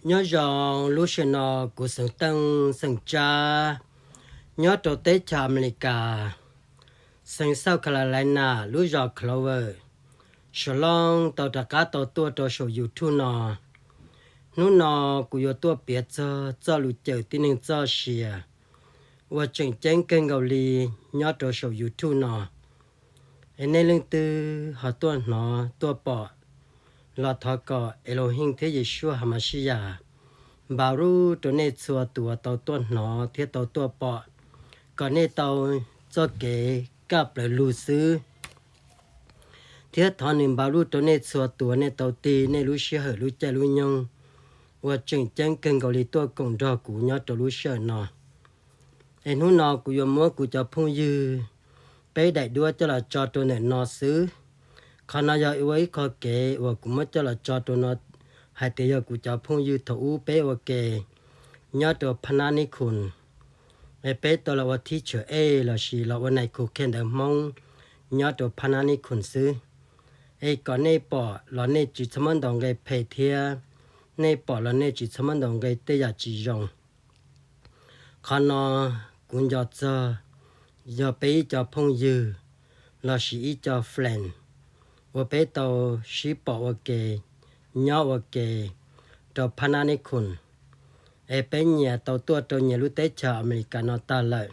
Nyob zoo lub sij hawm no kuv xeem Tooj xeem Tsab nyob rau teb chaws Amelikas, xeem South Carolina lub zos Clover, Suav Looj tau rov qab tau tuaj rau saum YouTube no. Hnub no kuv yuav tuaj piav txog txoj lus cawm tib neeg txoj sia uas tseem ceeb kawg nkaus li nyob rau saum YouTube no. Es nej leej twg ho tuaj hnov tuaj pom los thov kom Elohim thiab Yeshua Hamashiyas npaj rub rau nej txhua tus uas tau tuaj hnov thiab tau tuaj pom, kom nej tau txoj kev kaj plaws lug xwb. Thiab thov nws npaj rub rau nej txhua tus uas nej tau tig nej lub sij hawm lub caij lub nyoog uas tseem ceeb kawg nkaus li tuaj koom nrog kuv nyob rau lub sij hawm no. Es hnub no kuv yuav muab kuv cov phooj ywg peb daim duab coj los tso rau ntawm no xwb. Qhov no yog ua ib qho kev uas kuv muab coj los tso rau no hais tias yog kuv cov phooj ywg thaum ub peb ua ke nyob rau Phab Nab Nib Khoos, es peb tau los ua thib tsam ej lossis los ua nais khu qhia ntawv Hmoob nyob rau Phab Nab Nib Khoos xwb. Es kom nej pom los nej tsis txhob muab ntaus nqe phem thiab nej pom los nej tsis txhob muab ntaus nqe tej yam tsis zoo. Qhov no kuv nco txog yog peb ib co phooj ywg lossis ib co friend uas peb tau sib pom ua ke, nyob ua ke rau Phab Nab Nib Khoos. Es peb nyias tau tuaj rau nyias lub teb chaws Amelikas no tag lawm,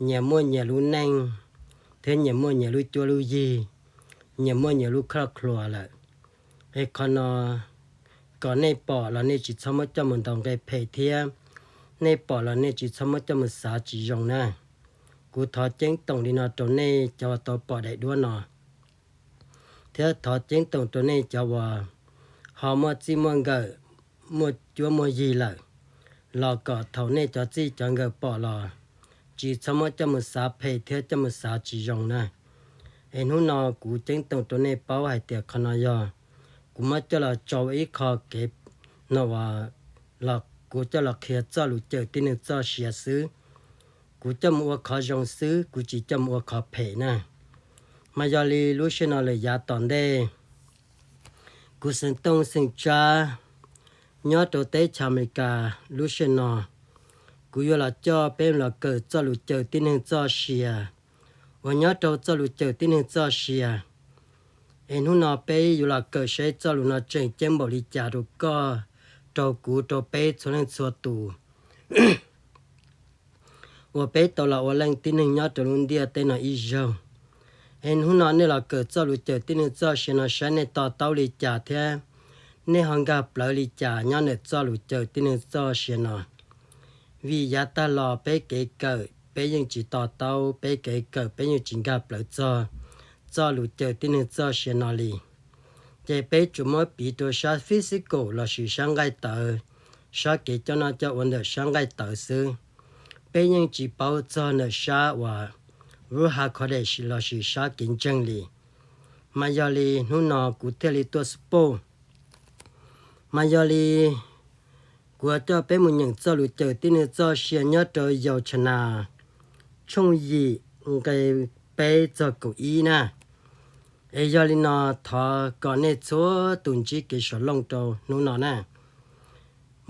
nyias muaj nyias lub neej, thiab nyias muaj nyias lub cuab lub yig, nyias muaj nyias lub khoj khluas lawm. Es qhov no kom nej pom los nej tsis txhob muab coj mus ntaus nqe phem thiab nej pom los nej tsis txhob muab coj mus xav tsis zoo na. Kuv thov ceeb toom li no rau nej cov uas tau pom daim duab no, thiab thov ceeb toom rau nej cov uas ho muaj txij muaj nkawm, muaj cuab muaj yig lawm, los kom thaum nej cov txij cov nkawm pom los tsis txhob muab coj mus xav phem thiab coj mus xav tsis zoo na. Es hnub no kuv ceeb toom rau nej paub hais tias qhov no yog kuv muab coj los tso ua ib qho kev no uas los kuv coj los qhia txoj lus cawm tib neeg txoj sia xwb. Kuv coj mus ua qhov zoo xwb, kuv tsis coj mus ua qhov phem na. Mas yog li lub sij hawm no lawm yav tom ntej, kuv xeem Tooj xeem Tsab nyob rau teb chaws Amelikas lub sij hawm no, kuv yuav los coj peb los kawm txoj lus cawm tib neeg txoj sia uas nyob rau txoj lus cawm tib neeg txoj sia. Es hnub no peb yuav los kawm seb txoj lus no tseem ceeb npaum li cas rau koj, rau kuv, rau peb txhua leej txhua tus uas peb tau los ua leej tib neeg nyob rau lub ntiaj teb no ib zaug. Es hnub no nej los kawm txoj lus cawm tib neeg txoj sia no saib nej to taub li cas thiab nej ho nkag plawv li cas nyob ntawm txoj lus cawm tib neeg txoj sia no. Vim yav tag los peb kev kawm peb yeej tsis to taub, peb kev kawm peb yeej tsis nkag plawv txog txoj lus cawm tib neeg txoj sia no li. Ces peb tsuas muab piv rau sab physical lossis sab nqaij tawv, sab kev coj noj coj ua ntawm sab nqaij tawv xwb. Peb yeej tsis paub txog ntawm sab uas Ruach HaKodesh lossis sab kev ntseeg li. Mas yog li hnub no kuv thiaj li tuaj support. Mas yog li kuv yuav coj peb mus nyeem txoj lus cawm tib neeg txoj sia nyob rau Yauchana tshooj yim nqe peb txog kaum ib na. Es yog li no thov kom nej txhua tus ntsib kev sawv looj rau hnub no na.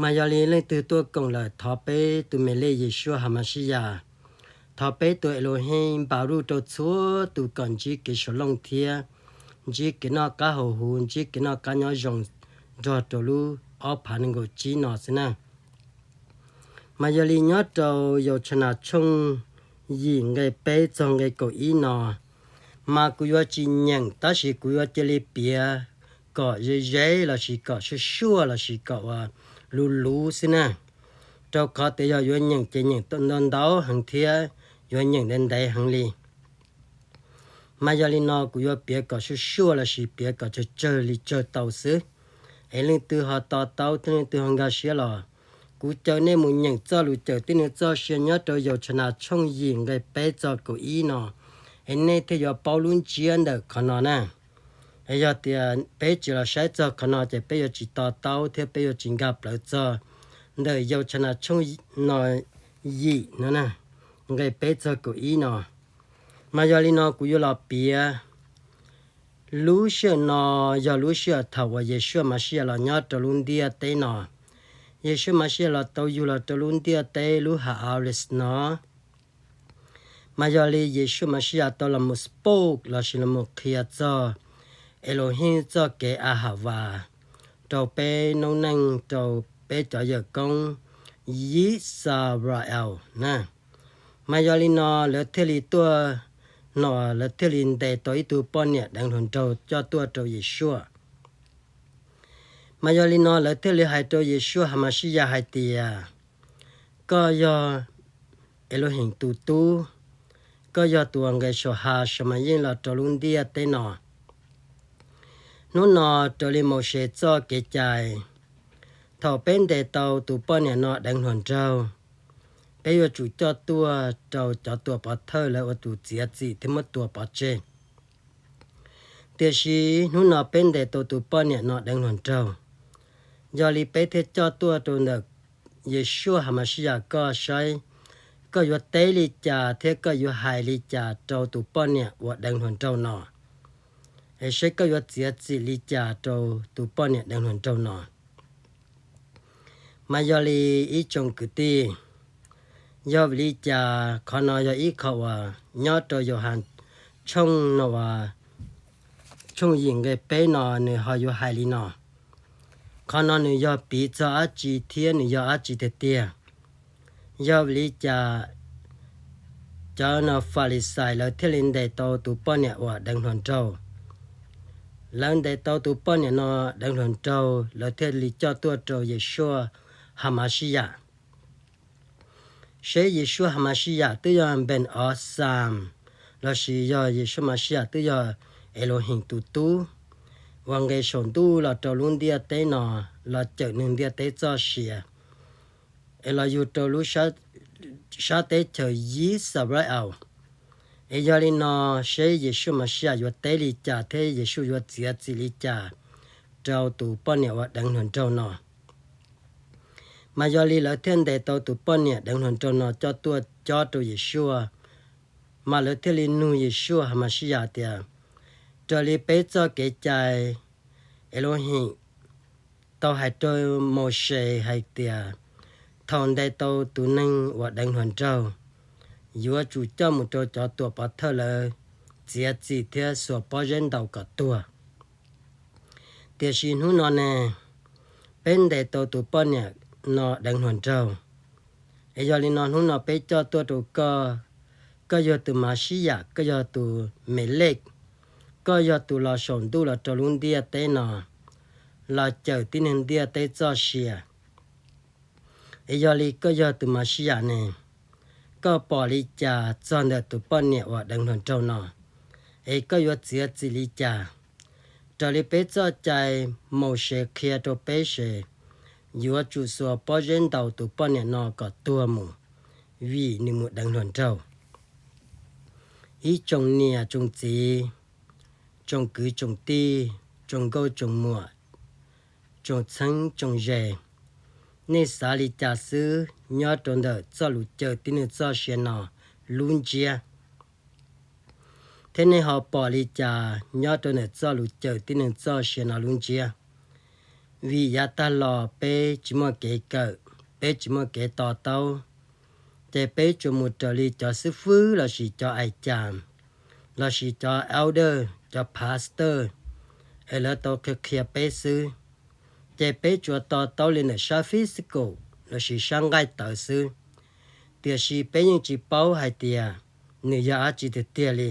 Mas yog li leej twg tuaj koom lawm thov peb tus me lej Yeshua Hamashiyas, thov peb tus Elohim npaj rub rau txhua tus kom ntsib kev sawv looj thiab ntsib kev noj qab haus huv, ntsib kev noj qab nyob zoo nrog rau lub ob phav nees nkaum tsib no xwb na. Mas yog li nyob rau Yauchana tshooj yim nqe peb txog nqe kaum ib no, mas kuv yuav tsis nyeem tab sis kuv yuav cia li piav kom ze ze lossis kom suaj suaj lossis kom ua luv luv xwb na. Rau qhov tias yog yuav nyeem ces nyeem ntau ntau heev thiab yuav nyeem ntev ntev heev li. Mas yog li no kuv yuav piav kom suaj suaj lossis piav kom tsawg tsawg li tsawg tau xwb. Es leej twg ho to taub thiab leej twg ho nkag siab los, kuv caw nej mus nyeem txoj lus cawm tib neeg txoj sia nyob rau Yauchana tshooj yim nqe peb txog kaum ib no, es nej thiaj yuav paub lub ntsiab ntawm qhov no na. Es yog tias peb tsis los saib txog qhov no ces peb yuav tsis to taub thiab peb yuav tsis nkag plawv txog ntawm Yauchana tshooj no yim no na, nqe peb txog kaum ib no. Mas yog li no kuv yuav los piav. Lub sij hawm no yog lub sij hawm thaum uas Yeshua Mashiach los nyob rau lub ntiaj teb no. Yeshua Mashiach los tau yug los rau lub ntiaj teb lub Haaretz no. Mas yog li Yeshua Mashiach tau los mus spoke lossis los mus qhia txog Elohim txoj kev a ha vas rau peb noob neej, rau peb cov yawm koob Yisrael na. Mas yog li no lawv thiaj li tuaj, no lawv thiaj li ntes tau ib tug poj niam deev hluas nraug coj tuaj rau Yeshua. Mas yog li no lawv thiaj li hais rau Yeshua Hamashiyas hais tias, koj yog Elohim tus tub, koj yog tus uas nqes saum Hashemayim los rau lub ntiaj teb no. Hnub no raws li Mauxes txoj kev cai, thaum peb ntes tau tus poj niam no deev hluas nraug, peb yuav tsum coj tuaj rau cov tuam pov thawj lawv ua tus txiav txim thiab muab tua pov tseg. Tiam sis hnub no peb ntes tau tus poj niam no deev hluas nraug, yog li peb thiaj coj tuaj rau ntawm Yeshua Hamashiyas koj saib koj yuav teb li cas thiab koj yuav hais li cas rau tus poj niam uas deev hluas nraug no, es saib koj yuav txiav txim li cas rau tus poj niam deev hluas nraug no. Mas yog li ib tsoom kwv tij, yog vim li cas qhov no yog ib qho uas nyob rau Yauhas tshooj no uas tshooj yim nqe peb no nws ho yuav hais li no. Qhov no nws yog piv txog dab tsi thiab nws yog dab tsi tiag tiag? Yog vim li cas cov no Falixais lawv thiaj li ntes tau tus poj niam uas deev hluas nraug? Lawv ntes tau tus poj niam no deev hluas nraug lawv thiaj li coj tuaj rau Yeshua Hamashiyas. Seb Yeshua Hamashiyas twb yog Ben Osam lossis yog Yeshua Hamashiyas twb yog Elohim tus tub uas nqes saum ntuj los rau lub ntiaj teb no los cawm neeg ntiaj teb txoj sia, es los yug rau lub sab teb chaws Yisrael. Es yog li no seb Yeshua Mashiach yuav teb li cas thiab Yeshua yuav txiav txim li cas rau tus poj niam uas deev hluas nraug no. Mas yog li lawv thiaj ntes tau tus poj niam deev hluas nraug no coj tuaj cob rau Yeshua. Mas lawv thiaj li nug Yeshua Hamashiyas tias, raws li peb txoj kev cai, Elohim tau hais rau Mauxes hais tias, thaum ntes tau tus neeg uas deev hluas nraug, yuav tsum coj mus rau cov tuam pov thawj lawv txiav txim thiab xuas pob zeb ntaus kom tuag. Tiam sis hnub no ne, peb ntes tau tus poj niam no deev hluas nraug, es yog li no hnub no peb coj tuaj rau koj. Koj yog tus Mashiach, koj yog tus Melej, koj yog tus los saum ntuj los rau lub ntiaj teb no los cawm tib neeg ntiaj teb txoj sia. Es yog li koj yog tus Mashiach ne, koj pom li cas txog ntawm tus poj niam uas deev hluas nraug no, es koj yuav txiav txim li cas? Raws li peb txoj cai, Mauxes qhia rau peb ces yuav tsum xuas pob zeb ntaus tus poj niam no kom tuag mus, vim nws mus deev hluas nraug. Ib tsoom niam tsoom txiv, tsoom kwv tsoom tij, tsoom nkauj tsoom muam, tsoom txheeb tsoom ze, nej xav li cas xwb nyob rau ntawm txoj lus cawm tib neeg txoj sia no lub ntsiab? Thiab nej ho pom li cas nyob rau ntawm txoj lus cawm tib neeg txoj sia no lub ntsiab? Vim yav tag los peb tsis muaj kev kawm, peb tsis muaj kev to taub, ces peb tsuas mus raws li cov xib fwb lossis cov ais cas, lossis cov elder, cov pastor, es lawv tau qhia qhia peb xwb. Ces peb tsuas to taub li ntawm sab physical lossis sab nqaij tawv xwb, tiam sis peb yeej tsis paub hais tias nws yog dab tsi tiag tiag li.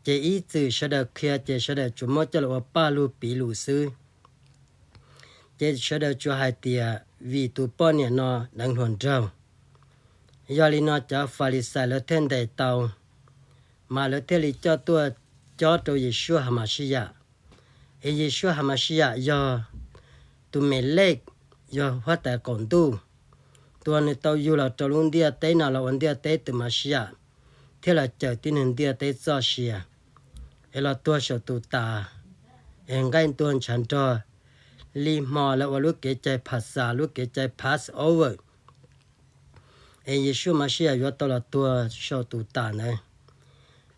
Ces ib txwm sawv daws qhia ces sawv daws tsuas muab coj los ua paj lug piv lus xwb. Ces sawv daws tsuas hais tias vim tus poj niam no deev hluas nraug, yog li no cov Falixais lawv thiaj ntes tau, mas lawv thiaj li coj tuaj cob rau Yeshua Hamashiach. Es Yeshua Hamashiach yog tus Melej, yog huab tais qaum ntuj, tus uas nws tau yug los rau lub ntiaj teb no los ua ntiaj teb tus Mashiach, thiab los cawm tib neeg ntiaj teb txoj sia, es los tuag saum tus tas, es nqaij ntuag ntshav nrog li hmo lawv ua lub kev cai Phas Xas, lub kev cai Passover, es Yeshua Mashiach yuav tau los tuag saum tus tas ntawd.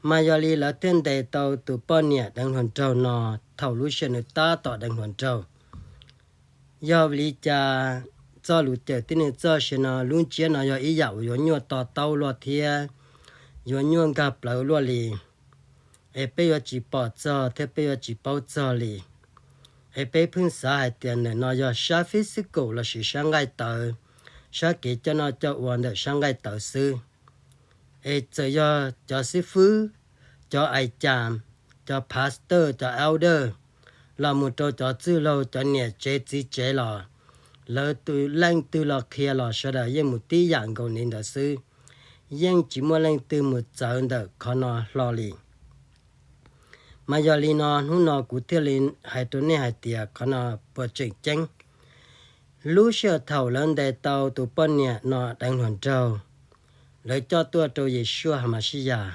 Mas yog li lawv thiaj ntes tau tus poj niam deev hluas nraug no thaum lub sij hawm nws tab tom deev hluas nraug. Yog vim li cas txoj lus cawm tib neeg txoj sia no, lub ntsiab no yog ib yam uas yuav nyuaj to taub luaj thiab yuav nyuaj nkag plawv luaj li, es peb yuav tsis pom txog thiab peb yuav tsis paub txog li. Es peb pheej xav hais tias ntawm no yog sab fib xwb kaum lossis sab nqaij tawv, sab kev coj noj coj ua ntawm sab nqaij tawv xwb. Es txawm yog cov xib fwb, cov ais cas, cov pastor, cov elder, los mus rau cov txwj laug, cov niam tsev txiv tsev los, lawv tus leej twg los qhia los sawv daws yeej mus tib yam nkaus li ntawd xwb, yeej tsis muaj leej twg mus txawv ntawm qhov no hlo li. Mas yog li no hnub no kuv thiaj li hais rau nej hais tias qhov no puas tseem ceeb. Lub sij hawm thaum lawv ntes tau tus poj niam no deev hluas nraug, lawv coj tuaj rau Yeshua Hamashias,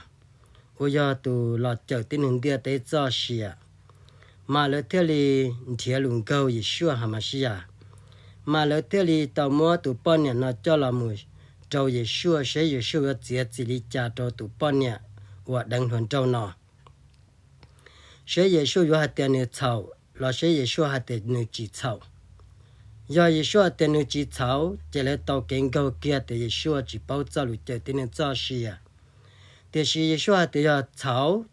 uas yog tus los cawm tib neeg ntiaj teb txoj sia, mas lawv thiaj li nrhiav lus nkaug Yeshua Hamashias, mas lawv thiaj li tau muab tus poj niam no coj los mus rau Yeshua seb Yeshua yuav txiav txim li cas rau tus poj niam uas deev hluas nraug no. Seb Yeshua yuav hais tias nws txhaum los seb Yeshua hais tias nws tsis txhaum. Yog Yeshua hais tias nws tsis txhaum, ces lawv tau kev nkaug kiag tias Yeshua tsis paub txoj lus cawm tib neeg txoj sia. Tiam sis Yeshua hais tias yog txhaum,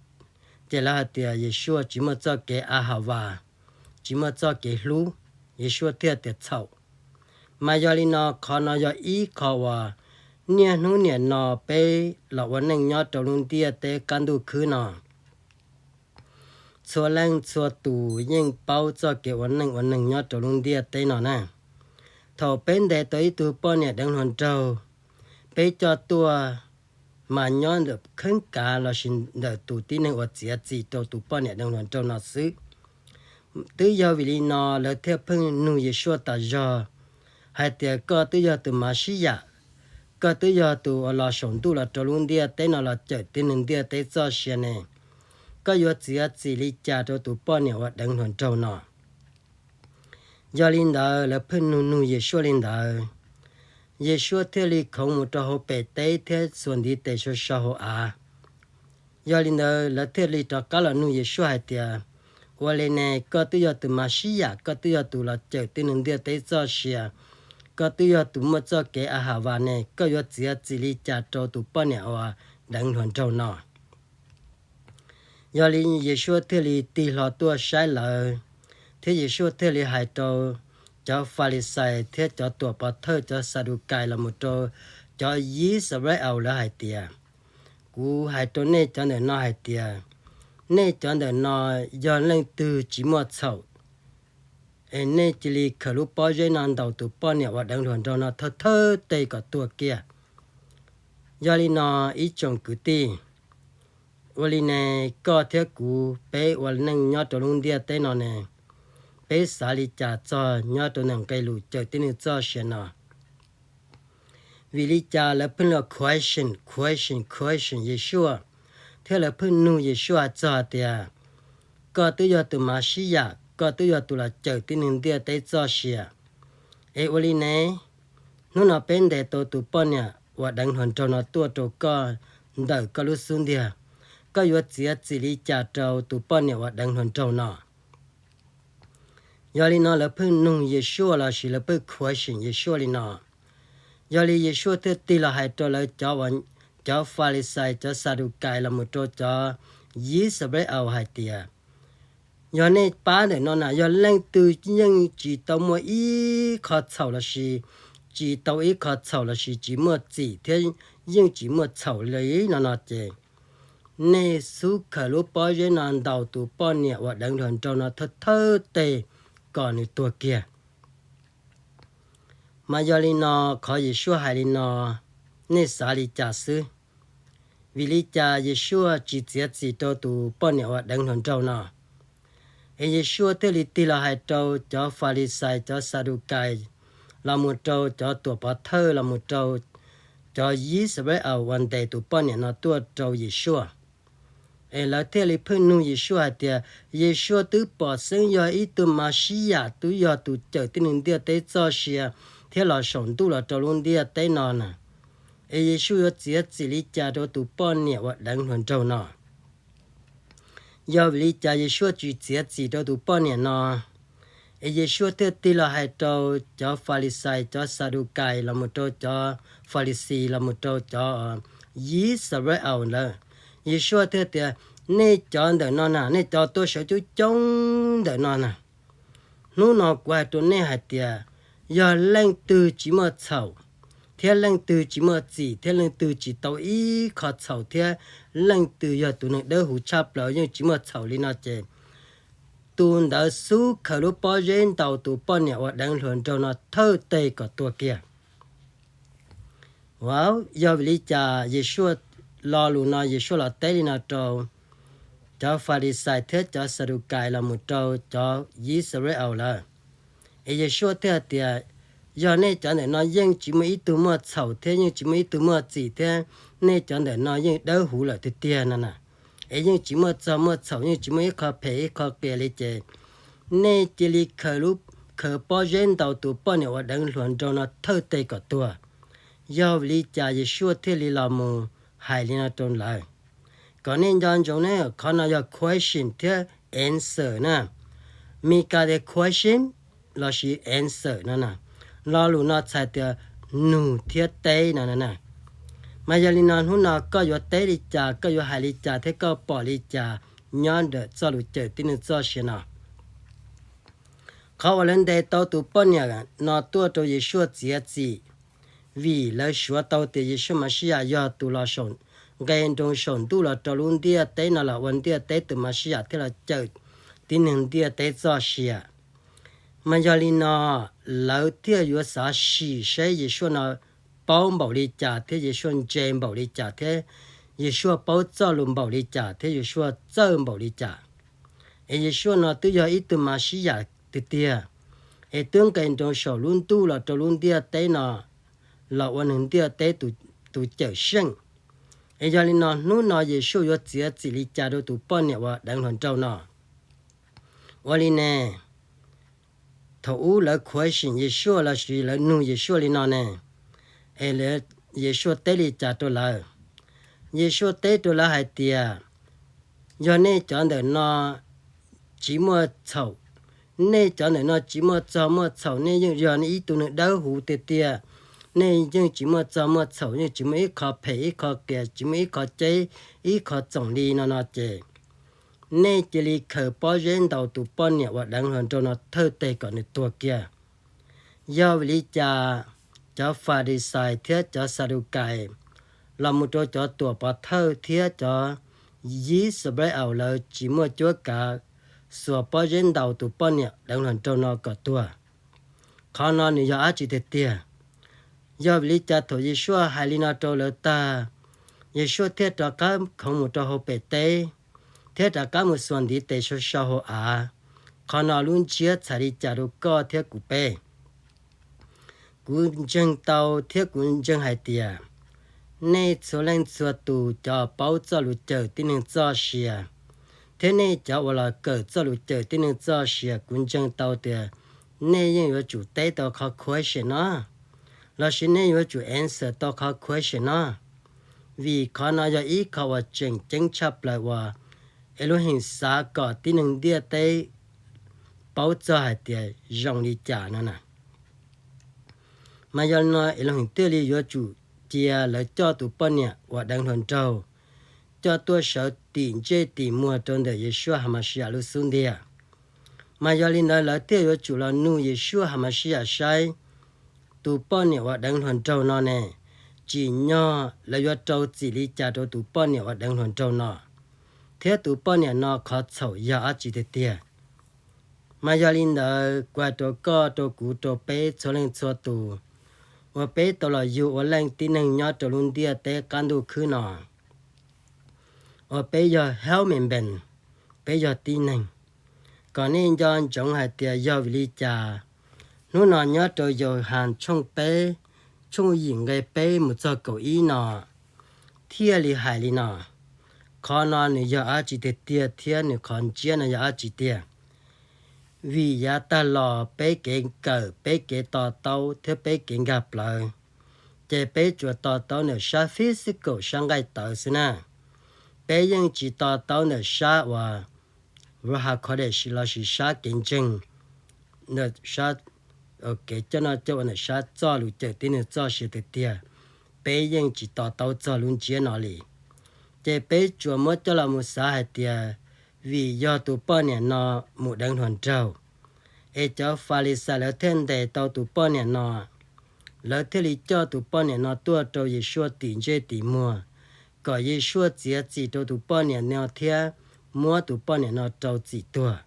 ces lawv hais tias Yeshua tsis muaj txoj kev a ha vas, tsis muaj txoj kev hlub, Yeshua thiaj tias txhaum. Mas yog li no qhov no yog ib qho uas niaj hnub niam no peb los ua neej nyob rau lub ntiaj teb qab ntuj khwb no, txhua leej txhua tus yeej paub txoj kev ua neej ua neeg nyob rau lub ntiaj teb no na. Thaum peb ntes tau ib tug poj niam deev hluas nraug, peb coj tuaj mas nyob ntawm kheeb kav lossis ntawm tus tib neeg uas txiav txim rau tus poj niam deev hluas nraug no xwb. Twb yog vim li no lawv thiaj pheej nug Yeshua tas zog hais tias koj twb yog tus Mashiach, koj twb yog tus uas los saum ntuj los rau lub ntiaj teb no los cawm tib neeg ntiaj teb txoj sia ne, koj yuav txiav txim li cas rau tus poj niam uas deev hluas nraug no? Yog li ntawd lawv pheej nug nug Yeshua li ntawd, Yeshua thiaj li khoov mus rau hauv pem teb thiab xuas ntiv tes sau sau hauv av. Yog li ntawd lawv thiaj li rov qab los nug Yeshua hais tias, ua li ne, koj twb yog tus Mashiach, koj twb yog tus los cawm tib neeg ntiaj teb txoj sia, koj twb yog tus muaj txoj kev a ha vas ne, koj yuav txiav txim li cas rau tus poj niam uas deev hluas nraug no? Yog li Yeshua thiaj li tig hlo tuaj saib lawv, thiab Yeshua thiaj li hais rau cov Falixais thiab cov tuam pov thawj, cov Xadukais los mus rau cov Yixalayees lawv hais tias, kuv hais rau nej cov ntawm no hais tias, nej cov ntawm no yog leej twg tsis muaj txhaum, es nej cia li khaws lub pob zeb no ntaus tus poj niam uas deev hluas nraug no thawj thawj tes kom tuag kiag. Yog li no ib tsoom kwv tij, ua li ne, koj thiab kuv peb ua neej nyob rau lub ntiaj teb no ne, peb xav li cas txog nyob rau ntawm nqe lus cawm tib neeg txoj sia no? Vim li cas lawv pheej los question, question, question Yeshua, thiab lawv pheej nug Yeshua txog tias, koj twb yog tus Mashiach, koj twb yog tus los cawm tib neeg ntiaj teb txoj sia, es ua li ne, hnub no peb ntes tau tus poj niam uas deev hluas nraug no tuaj rau koj ntawm koj lub xub ntiag, koj yuav txiav txim li cas rau tus poj niam uas deev hluas nraug no? Yog li no lawv pheej nug Yeshua lossis lawv pheej question Yeshua li no. Yog li Yeshua thiaj tig los hais rau lawv cov, cov Falixais, cov Xadukais los mus rau cov Yixalayees hais tias, yog nej pab ntawm no na, yog leej twg yeej tsis tau muaj ib qho txhaum lossis, tsis tau ib qho txhaum lossis tsis muaj txim thiab yeej tsis muaj txhaum li no no ces, nej xub khaws lub pob zeb no ntaus tus poj niam uas deev hluas nraug no thawj thawj tes kom nws tuag kiag. Mas yog li no, qhov Yeshua hais li no, nej xav li cas xwb? Vim li cas Yeshua tsis txiav txim rau tus poj niam uas deev hluas nraug no? Es Yeshua thiaj li tig los hais rau cov Falixais, cov Xadukais los mus rau cov tuam pov thawj los mus rau cov Yixalayees uas ntes tus poj niam no tuaj rau Yeshua. Es lawv thiaj li pheej nug Yeshua hais tias, Yeshua twb pom xeeb yog ib tug Mashiach, twb yog tus cawm tib neeg ntiaj teb txoj sia thiab los saum ntuj los rau lub ntiaj teb no na, es Yeshua yuav txiav txim li cas rau tus poj niam uas deev hluas nraug no? Yog vim li cas Yeshua tsis txiav txim rau tus poj niam no? Es Yeshua thiaj tig los hais rau cov Falixais, cov Xadukais, los mus rau cov Falixis, los mus rau cov Yixalayees lawm. Yeshua thiaj tias, nej cov ntawm no na, nej cov tuaj sawv coob coob ntawm no na, hnub no kuv hais rau nej hais tias, yog leej twg tsis muaj txhaum, thiab leej twg tsis muaj txim, thiab leej twg tsis tau ib qho txhaum, thiab leej twg yog tus neeg dawb huv tshaj plaws yeej tsis muaj txhaum li no ces, tus ntawd xub khaws lub pob zeb ntaus tus poj niam uas deev hluas nraug no thawj teg kom tuag kiag. Uas yog vim li cas Yeshua, lo lus no Yeshua los teb li no rau cov Falixais thiab cov Xadukais los mus rau cov Yixalayees lawm. Es Yeshua thiaj hais tias, yog nej cov ntawm no yeej tsis muaj ib tug muaj txhaum thiab yeej tsis muaj ib tug muaj txim thiab, nej cov ntawm no yeej dawb huv lawm tiag tiag no na, es yeej tsis muaj txog muaj txhaum, yeej tsis muaj ib qho phem ib qho qias li ces, nej cia li khaws lub, khaws pob zeb ntaus tus poj niam uas deev hluas nraug no thawj teg kom tuag. Yog vim li cas Yeshua thiaj li los mus hais li no rau lawv? Kom nej nco ntsoov ne, qhov no yog question thiab answer na. Mis Kas tias question lossis answer no na. Lo lus no txhais tias nug thiab teb no na. Mas yog li no hnub no koj yuav teb li cas, koj yuav hais li cas thiab koj pom li cas nyob ntawm txoj lus cawm tib neeg txoj sia no? Qhov uas lawv ntes tau tus poj niam no tuaj rau Yeshua txiav txim, vim lawv suav tau tias Yeshua Mashiach yog tus los saum nqe nroos saum ntuj los rau lub ntiaj teb no los ua ntiaj teb tus Mashiach thiab los cawm tib neeg ntiaj teb txoj sia. Mas yog li no lawv thiaj yuav xav sim seb Yeshua no paub npaum li cas thiab Yeshua ntse npaum li cas thiab Yeshua paub txoj lus npaum li cas thiab Yeshua txawj npaum li cas. Es Yeshua no twb yog ib tug Mashiach tiag tiag, es twb nqe nroos saum lub ntuj los rau lub ntiaj teb no los ua neeg ntiaj teb tus cawm seej. Es yog li no hnub no Yeshua yuav txiav txim li cas rau tus poj niam uas deev hluas nraug no? Ua li ne, thaum ub lawv question Yeshua lossis lawv nug Yeshua li no ne, es Yeshua teb li cas rau lawv? Yeshua teb rau lawv hais tias, yog nej cov ntawm no tsis muaj txhaum, nej cov ntawm no tsis muaj txog muaj txhaum, nej yeej yog ib tug neeg dawb huv tiag tiag, nej yeej tsis muaj txog muaj txhaum, yeej tsis muaj ib qho phem ib qho qias, tsis muaj ib qho ceb ib qho txoom li no no ces, nej cia li khaws pob zeb ntaus tus poj niam uas deev hluas nraug no thawj teg kom nws tuag kiag. Yog vim li cas cov Falixais thiab cov Xadukais los mus rau cov tuam pov thawj thiab cov Yixalayees lawv tsis muaj cuab kav xuas pob zeb ntaus tus poj niam deev hluas nraug no kom tuag? Qhov no nws yog dab tsi tiag tiag? Yog vim li cas thaum Yeshua hais li no rau lawv tag, Yeshua thiaj rov qab khoov mus rau hauv pem teb, thiab rov qab mus xuas ntiv tes sau sau hauv av? Qhov no lub ntsiab txhais li cas rau koj thiab kuv peb? Kuv ntseeg tau thiab kuv ntseeg hais tias nej txhua leej txhua tus cov paub txoj lus cawm tib neeg txoj sia, thiab nej cov uas los kawm txoj lus cawm tib neeg txoj sia, kuv ntseeg tau tias nej yeej yuav tsum teb tau qhov question no, lossis nej yuav tsum answer tau qhov question no, vim qhov no yog ib qho uas tseem ceeb tshaj plaws uas Elohim xav kom tib neeg ntiaj teb paub txog hais tias zoo li cas no na. Mas yog li no Elohim thiaj li yuav tsum cia lawv coj tus poj niam uas deev hluas nraug coj tuaj sawv tim ntsej tim muag rau ntawm Yeshua Hamashiach lub xub ntiag. Mas yog li ntawd lawv thiaj yuav tsum los nug Yeshua Hamashiach saib tus poj niam uas deev hluas nraug no ne, tsim nyog lawv yuav rau txim li cas rau tus poj niam uas deev hluas nraug no, thiab tus poj niam no qhov txhaum yog dab tsi tiag tiag. Mas yog li ntawd kuv hais rau koj, rau kuv, rau peb txhua leej txhua tus uas peb tau los yug ua leej tib neeg nyob rau lub ntiaj teb qab ntuj khwb no, uas peb yog human being, peb yog tib neeg, kom nej nco ntsoov hais tias yog vim li cas hnub no nyob rau Yauhas tshooj peb, tshooj yim nqe peb mus txog kaum ib no thiaj li hais li no. Qhov no nws yog dab tsi tiag tiag thiab nws qhov ntsiab no yog dab tsi tiag? Vim yav tag los peb kev kawm, peb kev to taub thiab peb kev nkag plawv, ces peb tsuas to taub ntawm sab physical, sab nqaij tawv xwb na. Peb yeej tsis to taub ntawm sab uas Ruach HaKodesh lossis sab kev ntseeg, ntawm sab, kev coj noj coj ua ntawm sab txoj lus cawm tib neeg txoj sia tiag tiag, peb yeej tsis to taub txog lub ntsiab no li. Ces peb tsuas muab coj los mus xav hais tias vim yog tus poj niam no mus deev hluas nraug, es cov Falixais lawv thiaj ntes tau tus poj niam no, lawv thiaj li coj tus poj niam no tuaj rau Yeshua tim ntsej tim muag, kom Yeshua txiav txim rau tus poj niam no thiab muab tus poj niam no rau txim tuag.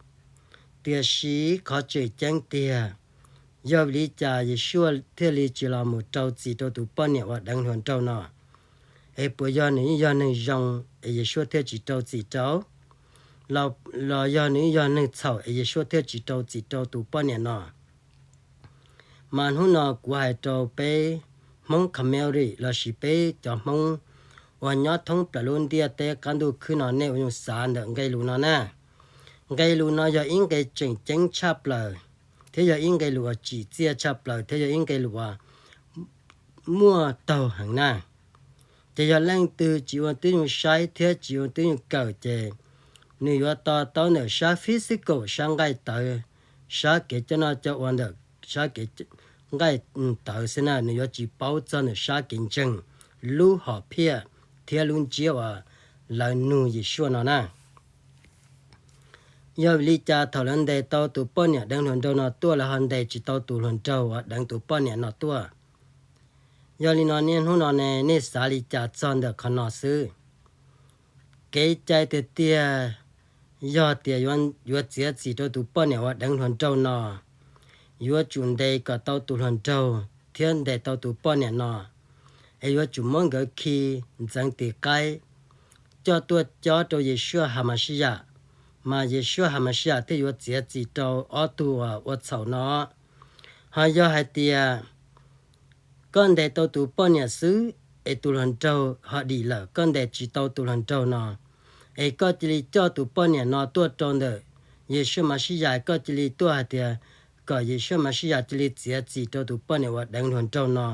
Tiam sis qhov tseem ceeb tiag, yog vim li cas Yeshua thiaj li tsis los mus rau txim rau tus poj niam uas deev hluas nraug no? Es puas yog nws yog neeg zoo es Yeshua thiaj tsis rau txim rau? Los yog nws yog neeg txhaum es Yeshua thiaj tsis rau txim rau tus poj niam no? Mas hnub no kuv hais rau peb Hmoob community lossis peb cov Hmoob uas nyob thoob plaws lub ntiaj teb qab ntuj khwb no nej ua zoo xav ntawm nqe lus no na. Nqe lus no yog ib nqe tseem ceeb tshaj plaws, thiab yog ib nqe lus uas tsim txiaj tshaj plaws, thiab yog ib nqe lus uas muaj taug heev na. Ces yog leej twg tsis ua tib zoo saib thiab tsis ua tib zoo kawm ces nws yuav to taub ntawm sab physical, sab nqaij tawv, sab kev coj noj coj ua ntawm sab kev nqaij tawv xwb na, nws yuav tsis paub txog ntawm sab kev ntseeg, lub hom phiaj thiab lub ntsiab uas lawv nug Yeshua no na. Yog vim li cas thaum lawv ntes tau tus poj niam deev hluas nraug no tuaj, lawv ho ntes tsis tau tus hluas nraug uas deev tus poj niam no tuaj? Yog li no niaj hnub no ne nej xav li cas txog ntawm qhov no xwb? Kev cai tiag tiag yog tias yuav txiav txim rau tus poj niam uas deev hluas nraug no, yuav tsum ntes kom tau tus hluas nraug thiab ntes tau tus poj niam no, es yuav tsum muab nkawd khi ntxeev tis qaib coj tuaj cob rau Yeshua Hamashiyas, mas Yeshua Hamashiyas thiaj yuav txiav txim rau ob tug uas ua txhaum no. Ho yog hais tias koj ntes tau tus poj niam xwb es tus hluas nraug ho dim lawm, koj ntes tsis tau tus hluas nraug no, es koj cia li coj tus poj niam no tuaj rau ntawm Yeshua Mashias, koj cia li tuaj hais tias kom Yeshua Mashias cia li txiav txim rau tus poj niam uas deev hluas nraug no,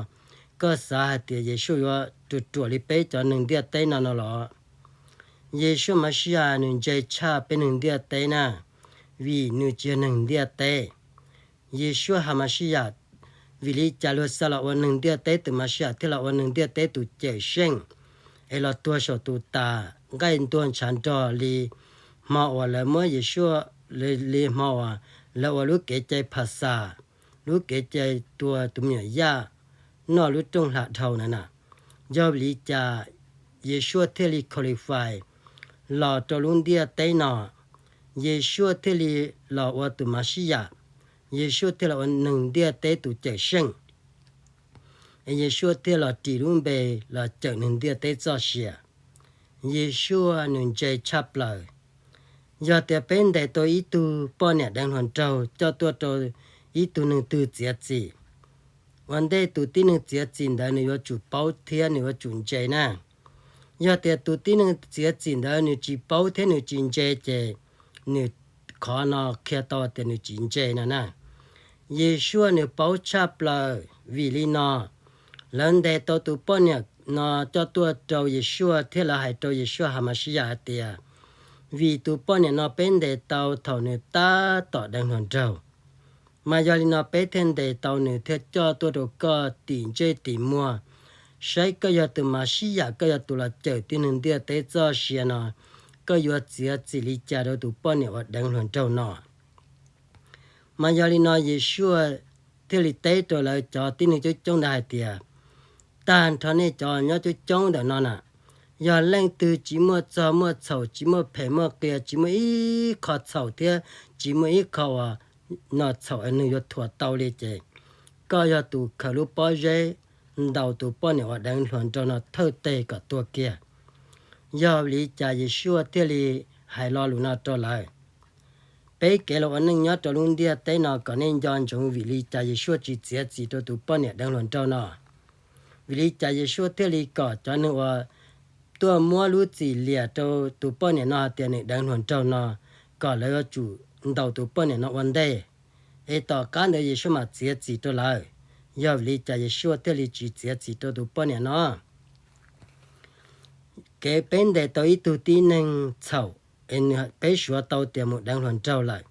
koj xav hais tias Yeshua yuav ruam ruam li peb cov neeg ntiaj teb no no los? Yeshua Mashias nws ntse tshaj peb neeg ntiaj teb na, vim nws tsis yog neeg ntiaj teb. Yeshua Hamashiyas, vim li cas luag xa los ua neeg ntiaj teb tus Mashias thiaj los ua neeg ntiaj teb tus cawm seej, es los tuag saum tus tas nqaij ntuag ntshav nrog li hmo uas lawv muab Yeshua, li hmo uas lawv ua lub kev cai Phas Xas, lub kev cai tua tus me nyuam yaj noj lub rooj hla dhau na na? Yog vim li cas Yeshua thiaj li qualify los rau lub ntiaj teb no? Yeshua thiaj li los ua tus Mashias, Yeshua thiaj los ua neeg ntiaj teb tus cawm seej, es Yeshua thiaj los ris lub npe los cawm neeg ntiaj teb txoj sia. Yeshua nws ntse tshaj plaws. Yog tias peb ntes tau ib tug poj niam deev hluas nraug coj tuaj rau ib tug neeg twg txiav txim, ua ntej tus tib neeg txiav txim ntawd nws yuav tsum paub thiab nws yuav tsum ntse na. Yog tias tus tib neeg txiav txim ntawd nws tsis paub thiab nws tsis ntse ces nws, qhov no qhia tau tias nws tsis ntse no na. Yeshua nws paub tshaj plaws, vim li no lawv ntes tau tus poj niam no coj tuaj rau Yeshua thiab lawv hais rau Yeshua Hamashiyas hais tias, vim tus poj niam no peb ntes tau thaum nws tab tom deev hluas nraug, mas yog li no peb thiaj ntes tau nws thiaj coj tuaj rau koj tim ntsej tim muag, saib koj yog tus Mashias, koj yog tus los cawm tib neeg ntiaj teb txoj sia no, koj yuav txiav txim li cas rau tus poj niam uas deev hluas nraug no. Mas yog li no Yeshua thiaj li teb rau lawv cov tib neeg coob coob ntawd hais tias, tag nrho nej cov nyob coob coob ntawm no na, yog leej twg tsis muaj txog muaj txhaum, tsis muaj phem muaj qias, tsis muaj ib qho txhaum thiab tsis muaj ib qho uas nom txhaum es nws yuav thuam tau li ces, koj yog tus khaws lub pob zeb ntaus tus poj niam uas deev hluas nraug no thawj teg kom tuag kiag. Yog vim li cas Yeshua thiaj li hais lo lus no rau lawv? Peb kev los ua neej nyob rau lub ntiaj teb no kom nej nco ntsoov vim li cas Yeshua tsis txiav txim rau tus poj niam deev hluas nraug no. Vim li cas Yeshua thiaj li kom cov neeg uas tuaj muab lub txim liam rau tus poj niam no hais tias nws deev hluas nraug no, kom lawv yuav tsum ntaus tus poj niam no ua ntej, es tom qab ntawd Yeshua mam txiav txim rau lawv? Yog vim li cas Yeshua thiaj li tsis txiav txim rau tus poj niam no? Kev peb ntes tau ib tug tib neeg txhaum, es peb suav tau tias mus deev hluas nraug lawm,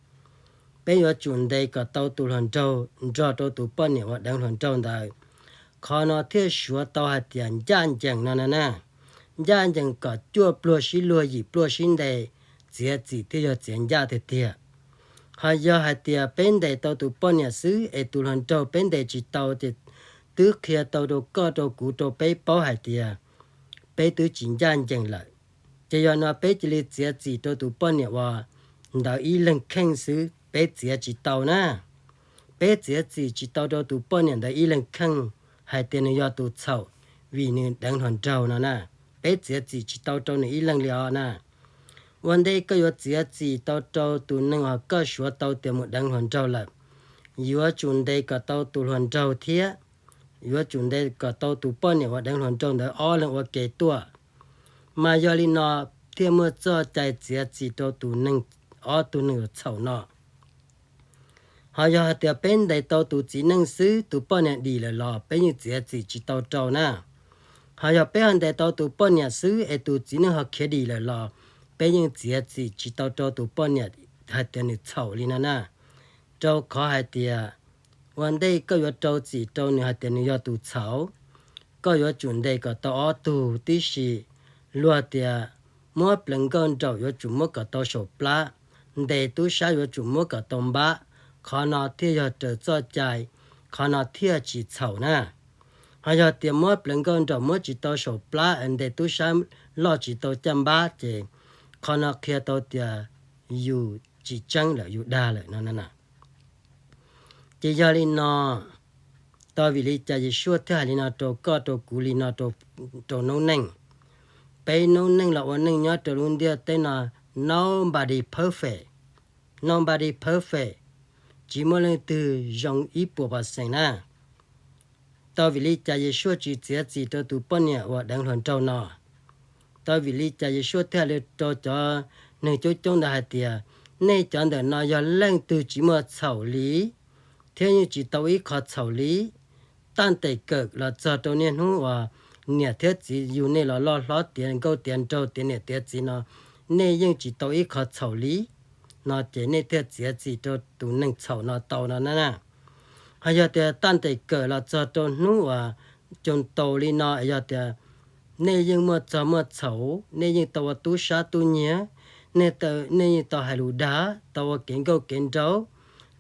peb yuav tsum ntes kom tau tus hluas nraug nrog rau tus poj niam uas deev hluas nraug ntawd. Qhov no thiaj suav tau hais tias ncaj ncees no na na. Ncaj ncees kom cuaj pluag sib luag yim pluag sib ntes, txiav txim thiaj yog txiav ncaj tiag tiag. Ho yog hais tias peb ntes tau tus poj niam xwb es tus hluas nraug peb ntes tsis tau ces twb qhia tau rau koj rau kuv rau peb paub hais tias peb twb tsis ncaj ncees lawm. Ces yog no peb cia li txiav txim rau tus poj niam uas ntawd ib leeg kheej xwb, peb txiav tsis tau na. Peb txiav txim tsis tau rau tus poj niam ntawd ib leeg kheej hais tias nws yog tus txhaum vim nws deev hluas nraug no na. Peb txiav txim tsis tau rau nws ib leeg li os na. Ua ntej koj yuav txiav txim tau rau tus neeg uas koj suav tau tias mus deev hluas nraug lawm, yuav tsum ntes kom tau tus hluas nraug thiab yuav tsum ntes kom tau tus poj niam uas deev hluas nraug ntawd ob leeg ua ke tuaj. Mas yog li no thiaj muaj txoj cai txiav txim rau tus neeg, ob tug neeg uas txhaum no. Ho yog hais tias peb ntes tau tus txiv neej xwb tus poj niam dim lawm los peb yeej txiav txim tsis tau rau na. Ho yog peb ho ntes tau tus poj niam xwb es tus txiv neej ho khiav dim lawm los peb yeej txiav txim tsis tau rau tus poj niam hais tias nws txhaum li no na. Rau qhov hais tias ua ntej koj yuav rau txim rau nws hais tias nws yog tus txhaum, koj yuav tsum ntes kom tau ob tug tib si. Luag tias muab pleev nkauj nraum yuav tsum muab kom tau saum plab, ntes tub sab yuav tsum muab kom tau npab, qhov no thiaj yog raws txoj cai, qhov no thiaj tsis txhaum na. Ho yog tias muab pleev nkauj nraum muab tsis tau saum plab es ntes tub sab loj tsis tau caj npab ces qhov no qhia tau tias yus tsis tseeb lawm, yus dag lawm no. Ces yog li no, tau vim li cas Yesuas thiaj hais li no rau koj rau kuv li no rau noob neej? Peb noob neej los ua neej nyob rau lub ntiaj teb no, nobody perfect, nobody perfect, tsis muaj leej twg zoo ib puas pos xees na. Tau vim li cas Yesuas tsis txiav txim rau tus poj niam uas deev hluas nraug no? Tau vim li cas Yesuas thiaj li rau cov neeg coob coob ntawd hais tias, nej cov ntawm no yog leej twg tsis muaj txhaum li, thiab yeej tsis tau ib qho txhaum li, taj tes kawm los txog rau niaj hnub uas niam thiab txiv yug nej los loj hlob tiav nkauj tiav nraug tiav niam tiav txiv no, nej yeej tsis tau ib qho txhaum li, no ces nej thiaj txiav txim rau tus neeg txhaum no tau no na. Ho yog tias taj tes kawm los txog rau hnub uas coog taus li no, yog tias nej yeej muaj txog muaj txhaum, nej yeej tau ua tub sab tub nyiag, nej yeej tau hais lus dag, tau ua kev nkauj kev nraug,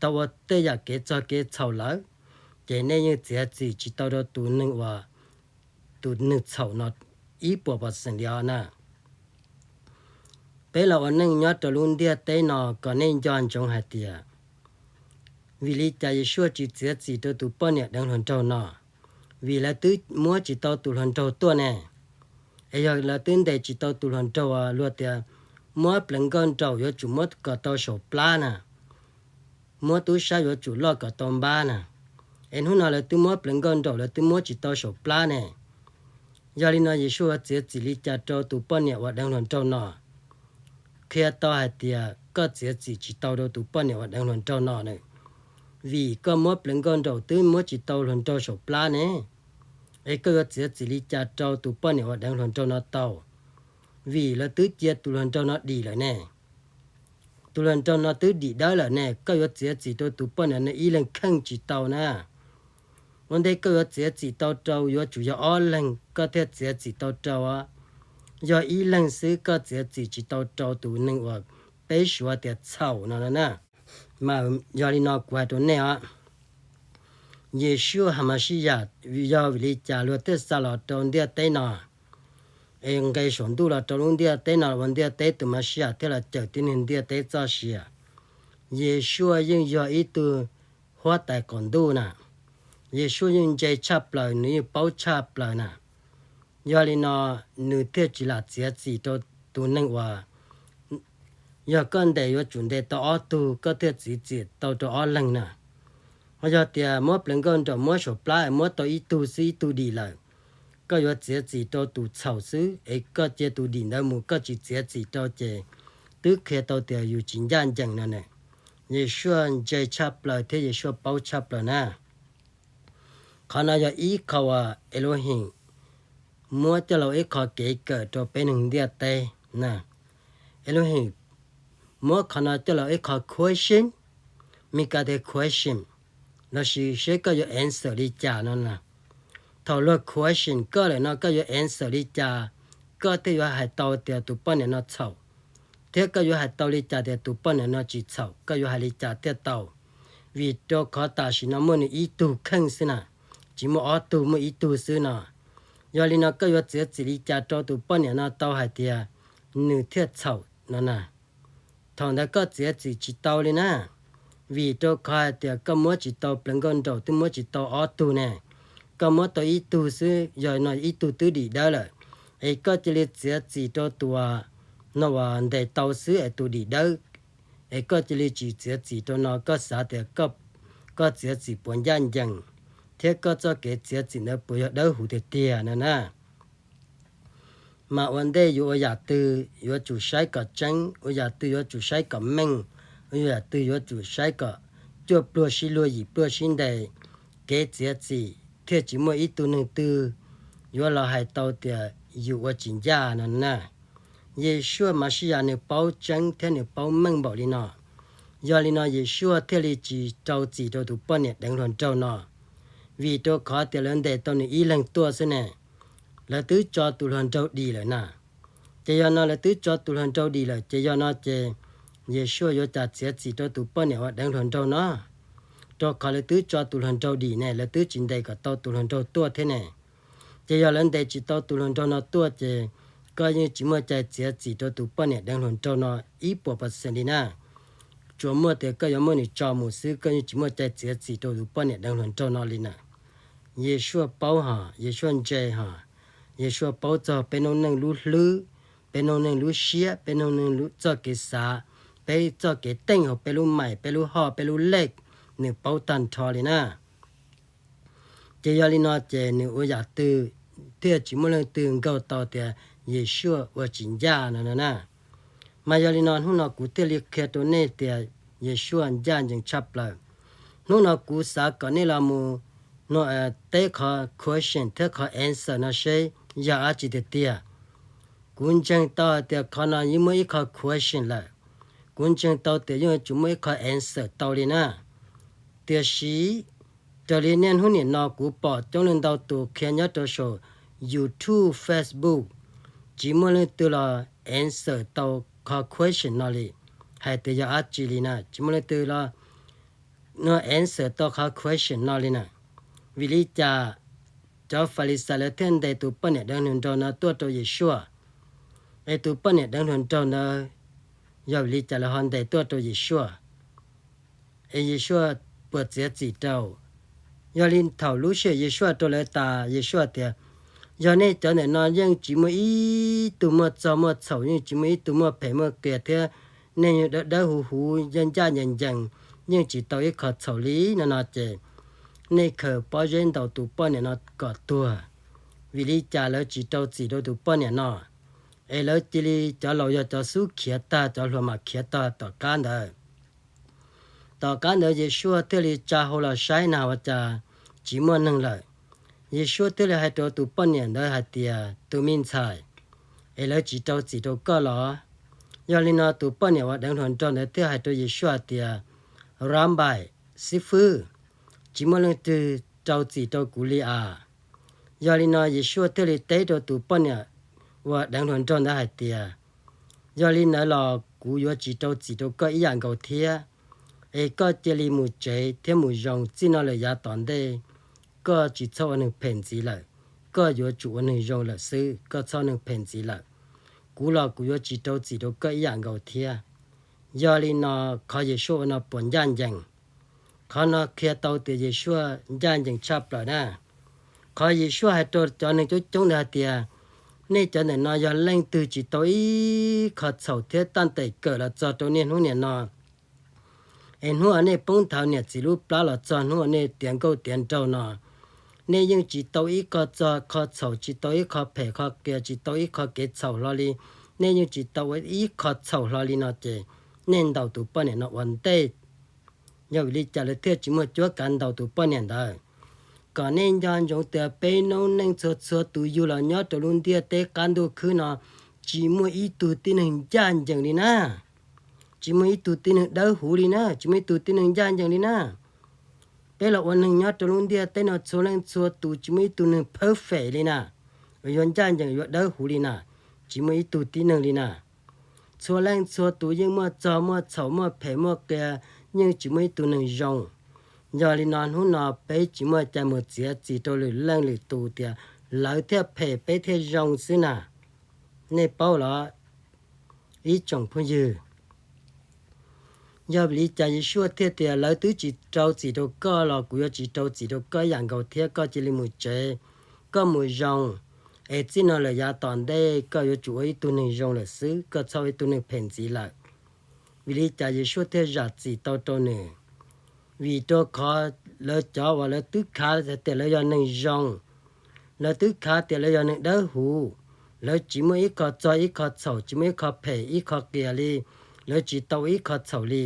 tau ua tej yam kev txog kev txhaum lawm, ces nej yeej txiav txim tsis tau rau tus neeg uas, tus neeg txhaum no ib puas pos xees li os na. Peb los ua neej nyob rau lub ntiaj teb no kom nej nco ntsoov hais tias, vim li cas Yesuas tsis txiav txim rau tus poj niam deev hluas nraug no? Vim lawv twb muab tsis tau tus hluas nraug tuaj ne. Es yog lawv twb ntes tsis tau tus hluas nraug, luag tias muab pleev nkauj nraum yuav tsum muab kom tau saum plab na, muab tub sab yuav tsum loj kom tau npab na. Es hnub no lawv twb muab pleev nkauj nraum lawv twb muab tsis tau saum plab ne. Yog li no Yesuas txiav txim li cas rau tus poj niam uas deev hluas nraug no? Qhia tau hais tias koj txiav txim tsis tau rau tus poj niam uas deev hluas nraug no na, vim koj muab pleev nkauj nraum twb muab tsis tau hluas nraug saum plab ne. Es koj yuav txiav txim li cas rau tus poj niam uas deev hluas nraug no tau? Vim lawv twb cia tus hluas nraug no dim lawm ne. Tus hluas nraug no twb dim dawb lawm ne, koj yuav txiav txim rau tus poj niam no ib leeg kheej tsis tau na. Ua ntej koj yuav txiav txim tau rau yuav tsum yog ob leeg koj thiaj txiav txim tau rau. Yog ib leeg xwb koj txiav txim tsis tau rau tus neeg uas peb suav tias txhaum no na. Mas yog li no kuv hais rau nej os, Yesuas Hamashiyas yog vim li cas luag thiaj xa los rau ntiaj teb no, es nqes saum ntuj los rau lub ntiaj teb no ua ntiaj teb tus Mashiyas thiaj los cawm tib neeg ntiaj teb txoj sia. Yesuas yeej yog ib tug huab tais qaum ntuj na. Yesuas yeej ntse tshaj plaws, nws yeej paub tshaj plaws na. Yog li no nws thiaj tsis lam txiav txim rau tus neeg uas, yog koj ntes yuav tsum ntes tau ob tug koj thiaj txiav txim tau rau ob leeg na. Ho yog tias muab pleev nkauj nraum muab saum plab es muab tau ib tug xwb ib tug dim lawm, koj yuav txiav txim rau tus txhaum xwb es koj cia tus dim ntawd mus koj tsis txiav txim rau ces twb qhia tau tias yus tsis ncaj ncees no na. Yesuas ntse tshaj plaws thiab Yesuas paub tshaj plaws na. Qhov no yog ib qho uas Elohim muab coj los ib qho kev kawm rau peb neeg ntiaj teb na. Elohim muab qhov no coj los ib qho question, Meskas tias question, lossis seb koj yuav answer li cas no na. Thaum luag question koj lawm no koj yuav answer li cas, koj thiaj yuav hais tau tias tus poj niam no txhaum, thiab koj yuav hais tau li cas tias tus poj niam no tsis txhaum, koj yuav hais li cas thiaj tau. Vim rau qhov tam sim no muaj nws ib tug kheej xwb na, tsis muaj ob tug, muaj ib tug xwb no. Yog li no koj yuav txiav txim li cas rau tus poj niam no tau hais tias nws thiaj txhaum no na? Thaum ntawd koj txiav txim tsis tau li na, vim rau qhov hais tias koj muab tsis tau pleev nkauj nraum twb muab tsis tau ob tug ne, koj muab tau ib tug xwb, yog no ib tug twb dim dawb lawm, es koj cia li txiav txim rau tus no uas ntes tau xwb es tus dim dawb, es koj cia li tsis txiav txim rau no, koj xav tias koj txiav txim puas ncaj ncees, thiab koj txoj kev txiav txim ntawd puas yog dawb huv tiag tiag no na? Mas ua ntej yuav ua yam twg yuav tsum saib kom tseeb, ua yam twg yuav tsum saib kom meej, ua yam twg yuav tsum saib kom cuaj pluag sib luag yim pluag sib ntes, kev txiav txim thiaj tsis muaj ib tug neeg twg yuav los hais tau tias yus ua tsis ncaj no na. Yesuaj Masias nws paub tseeb thiab nws paub meej npaum li no. Yog li no Yesuaj thiaj li tsis rau txim rau tus poj niam deev hluas nraug no, vim rau qhov tias lawv ntes tau nws ib leeg tuaj xwb ne, lawv twb tso tus hluas nraug dim lawm na. Ces yog no lawv twb tso tus hluas nraug dim lawm ces yog no ces Yesuaj yuav cas txiav txim rau tus poj niam uas deev hluas nraug no? Rau qhov lawv twb tso tus hluas nraug dim ne, lawv twb tsis ntes kom tau tus hluas nraug tuaj thiab ne. Ces yog lawv ntes tsis tau tus hluas nraug no tuaj ces koj yeej tsis muaj cai txiav txim rau tus poj niam deev hluas nraug no ib puas percent li na. Tsuas muaj tias koj yuav muab nws tso mus xwb, koj yeej tsis muaj cai txiav txim rau tus poj niam deev hluas nraug no li na. Yesuaj paub hos, Yesuaj ntse hos, Yesuaj paub txog peb noob neej lub hlwb, peb noob neej lub siab, peb noob neej txoj kev xav, peb txoj kev teej hauv peb lub maim, peb lub hoj, peb lub lej, nws paub tag nrho li na. Ces yog li no ces nws ua yam twg thiaj tsis muaj leej twg nkaug tau tias Yesuaj ua tsis ncaj no no na. Mas yog li no hnub no kuv thiaj li qhia rau nej tias Yesuaj ncaj ncees tshaj plaws. Hnub no kuv xav kom nej los mus teb qhov question thiab qhov answer no seb yog dab tsi tiag tiag. Kuv ntseeg tau hais tias qhov no yeej muaj ib qho question lawm. Kuv ntseeg tau tias yeej yuav tsum muaj ib qho answer tau li na. Tiam sis raws li niaj hnub nim no kuv pom coob leej ntau tus qhia nyob rau saum YouTube, Facebook, tsis muaj leej twg los answer tau qhov question no li, hais tias yog dab tsi li na, tsis muaj leej twg los answer tau qhov question no li na. Vim li cas cov Falixais lawv thiaj ntes tus poj niam deev hluas nraug no tuaj rau Yesuaj? Es tus poj niam deev hluas nraug ntawd yog vim li cas lawv ho ntes tuaj rau Yesuaj? Es Yesuaj puas txiav txim rau? Yog li thaum lub sij hawm Yesuaj rau lawv tas, Yesuaj tias, yog nej cov ntawm no yeej tsis muaj ib tug muaj txog muaj txhaum, yeej tsis muaj ib tug muaj phem muaj qias thiab, nej yeej dawb dawb huv huv ncaj ncaj ncees ncees, yeej tsis tau ib qho txhaum li no no ces nej khaws pob zeb ntaus tus poj niam no kom tuag. Vim li cas lawv tsis rau txim rau tus poj niam no, es lawv cia li cov laus yog cov xub khiav tag, cov hluas mam khiav tag tom qab ntawd. Tom qab ntawd Yesuaj thiaj li tsa hau los saib na ua cas tsis muaj neeg lawm. Yesuaj thiaj li hais rau tus poj niam ntawd hais tias, tus me ntxhais, es lawv tsis rau txim rau koj los? Yog li no tus poj niam uas deev hluas nraug ntawd thiaj hais rau Yesuaj hais tias, Rabbi, xib fwb, tsis muaj leej twg rau txim rau kuv li as. Yog li no Yesuaj thiaj li teb rau tus poj niam uas deev hluas nraug ntawd hais tias, yog li ntawd los kuv yuav tsis rau txim rau koj ib yam nkaus thiab. Es koj cia li mus tsev thiab mus zoo, txij no lawm yav tom ntej koj tsis txhob ua neeg phem ntxiv lawm. Koj yuav tsum ua neeg zoo lawm xwb, koj txhob ua neeg phem ntxiv lawm. Kuv los kuv yuav tsis rau txim rau koj ib yam nkaus thiab. Yog li no qhov Yesuaj ua no puas ncaj ncees? Qhov no qhia tau tias Yesuaj ncaj ncees tshaj plaws na. Qhov Yesuaj hais rau cov neeg coob coob ntawd hais tias, nej cov ntawm no yog leej twg tsis tau ib qho txhaum thiab, tab tes kawm los txog rau niaj hnub niam no, es hnub uas nej poob nthav niam txiv lub plab los txog hnub uas nej tiav nkauj tiav nraug no, nej yeej tsis tau ib qho txog qho txhaum, tsis tau ib qho phem qho qias, tsis tau ib qho kev txhaum hlo li. Nej yeej tsis tau ua ib qho txhaum hlo li no ces nej ntaus tus poj niam no ua ntej. Yog vim li cas lawv thiaj tsis muaj cuab kav ntaus tus poj niam ntawd? Kom nej nco ntsoov tias peb noob neej txhua txhua tus yug los nyob rau lub ntiaj teb qab ntuj khwb no, tsis muaj ib tug tib neeg ncaj ncees li na. tsis muaj ib tug tib neeg dawb huv li na, tsis muaj ib tug tib neeg ncaj ncees li na. Peb los ua neeg nyob rau lub ntiaj teb no txhua leej txhua tus tsis muaj ib tug neeg perfect li na, uas yuav ncaj ncees yuav dawb huv li na, tsis muaj ib tug tib neeg li na. Txhua leej txhua tus yeej muaj txog muaj txhaum muaj phem muaj qias, yeej tsis muaj ib tug neeg zoo. Yog li no hnub no peb tsis muaj cai mus txiav txim rau lwm leej lwm tus tias lawv thiaj phem peb thiaj zoo xwb na. Nej paub los ib tsoom phooj ywg? Yog vim li cas Yeshua thiaj tias lawv twb tsis rau txim rau koj los kuv yuav tsis rau txim rau koj ib yam nkaus thiab, koj cia li mus tsev, koj mus zoo, es txij no lawm yav tom ntej koj yuav tsum ua ib tug neeg zoo lawm xwb, koj txhob ua ib tug neeg phem ntxiv lawm. Vim li cas Yeshua thiaj zam txim tau rau nws? Vim rau qhov lawv cov uas lawv twb khav tias lawv yog neeg zoo, lawv twb khav tias lawv yog neeg dawb huv, lawv tsis muaj ib qho txog ib qho txhaum, tsis muaj ib qho phem ib qho qias li, lawv tsis tau ib qho txhaum li,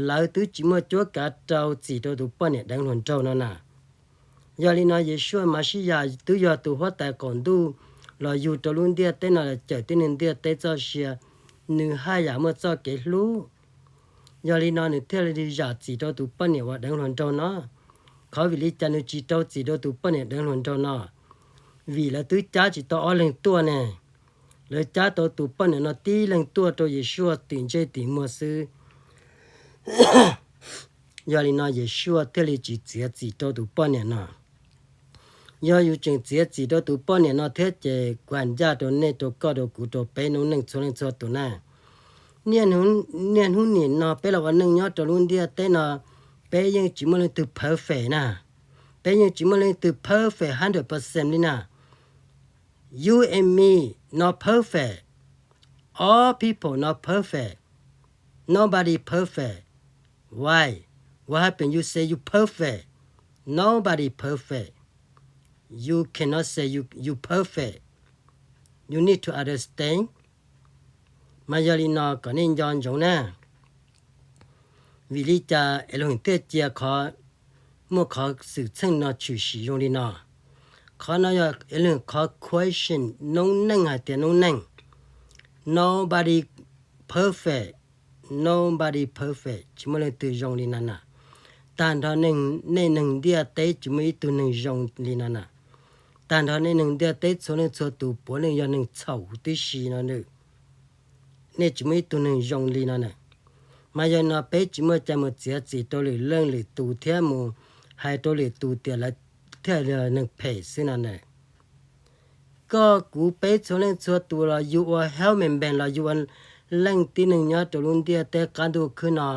lawv twb tsis muaj cuab kav rau txim rau tus poj niam deev hluas nraug no na. Yog li no Yeshua Mashiyas twb yog tus huab tais qaum ntuj los yug rau lub ntiaj teb no los cawm tib neeg ntiaj teb txoj sia, nws haj yam muaj txoj kev hlub. Yog li no nws thiaj li zam txim rau tus poj niam uas deev hluas nraug no. Qhov vim li cas nws tsis rau txim rau tus poj niam deev hluas nraug no? Vim lawv twb cab tsis tau ob leeg tuaj ne. Lawv cab tau tus poj niam no tib leeg tuaj rau Yeshua tim ntsej tim muag xwb. Yog li no Yeshua thiaj li tsis txiav txim rau tus poj niam no. Yog yus tseem txiav txim rau tus poj niam no thiab ces kuv hais ncaj rau nej, rau koj, rau kuv, rau peb noob neej txhua leej txhua tus na. Niaj hnub nim no peb los ua neej nyob rau lub ntiaj teb no, peb yeej tsis muaj leej twg perfect na. Peb yeej tsis muaj leej twg perfect hundred percent li na. You and me not perfect. All people not perfect. Nobody perfect. Why? What happened? You say you perfect. Nobody perfect. You cannot say you you perfect. You need to understand. Mas yog li no kom nej nco ntsoov na. Vim li cas Elohim thiaj cia qhov, muaj qhov xwm txheej no tshwm sim zoo li no? Qhov no yog Elohim qhov question noob neej hais tias noob neej. Nobody perfect. Nobody perfect, tsis muaj leej twg zoo li no na. Tag nrho nej neeg ntiaj teb tsis muaj ib tug neeg zoo li no na. Tag nrho nej neeg ntiaj teb txhua leej txhua tus puav leej yog neeg txhaum huv tib si no. Nej tsis muaj ib tug neeg zoo li no na. Mas yog no peb tsis muaj cai mus txiav txim rau lwm leej lwm tus thiab mus hais rau lwm tus tias lawv thiaj yog neeg phem xwb no na. Koj kuv peb txhua leej txhua tus los yus ua human being los yus ua leej tib neeg nyob rau lub ntiaj teb qab ntuj khwb no,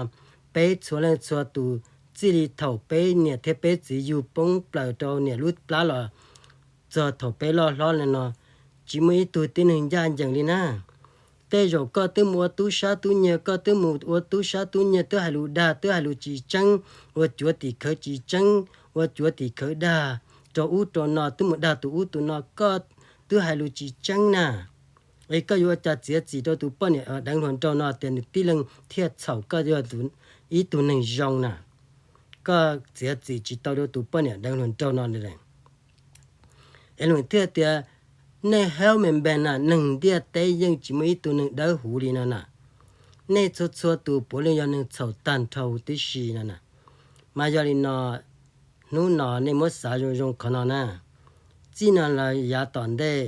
peb txhua leej txhua tus txij li thaum peb niam thiab peb txiv yug poob plaws rau niam lub plab los txog thaum peb loj hlob li no, tsis muaj ib tug tib neeg ncaj ncees li na. Tej zaum koj twb mus ua tub sab tub nyiag, koj twb mus ua tub sab tub nyiag twb hais lus dag twb hais lus tsis tseeb, ua cuav tim khawv tsis tseeb, ua cuav tim khawv dag rau ub rau no, twb mus dag tus ub tus no, koj twb hais lus tsis tseeb na. Es koj yuav ua cas txiav txim rau tus poj niam deev hluas nraug no tias nws tib leeg thiaj txhaum koj yog ib tug neeg zoo na? Koj txiav txim tsis tau rau tus poj niam deev hluas nraug no li. Es lus thiaj tias nej human being na, neeg ntiaj teb yeej tsis muaj ib tug neeg dawb huv li no na. Nej txhua txhua tus puav leej yog neeg txhaum tag nrho huv tib si no na. Mas yog li no, hnub no nej muab xav zoo zoo qhov no na. Txij no los yav tom ntej,